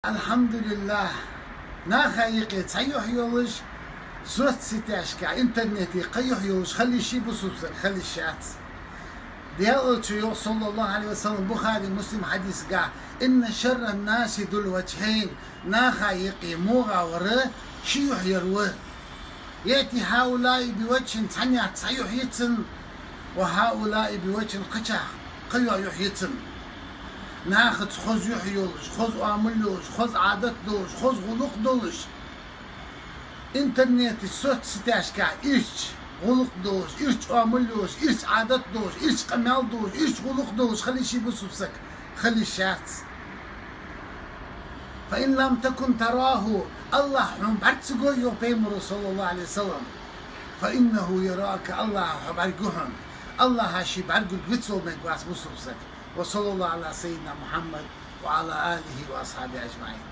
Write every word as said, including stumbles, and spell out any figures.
Алхьамдулиллахь, наха юкъе цхьа юхь йолаш, соцсетяшка, интернете кхы юхь йолаш хила йиш йий бусалба саг? Хила йиш яц. Даьла Элчано йоах, саллаллаху Ӏалайхи ва саллам, Бухари, Муслим хьадисагахь: «Инна шарран-наси зул-важхӀайн», наха юкъе мугӀа вар ши юхь яр ва. «Яъти хьаулаи би важхӀин», цхьаннех цхьа юхь я цун, «ва хьаулаи би важхӀин», кхычех кхы юхь я цун. Нахаца хоза юхь йолаш, хоза оамал йолаш, хоза Ӏадат долаш, хоза гӀулакх долаш. Интернете, соцсетяшка ирча гӀулакх долаш, ирча оамал йолаш, ирча Ӏадат долаш, ирча къамаьл долаш, ирча гӀулакх долаш хила йиш йий бусалба саг? Хила йиш яц. «Фа ин лам такун тараху», Аллахь хьона бӀарга ца го, йоах пайхамаро, саллаллаху Ӏалайхи ва саллам, «фа иннаху ярака», Аллахь хьо бӀаргагу хьона. Аллахьа ше бӀаргагург вицвала мегаш вац бусалба саг. Ва саллаллаху Ӏала саййидина Мухьаммад ва Ӏала алихи ва асхьабихи ажмаӀин.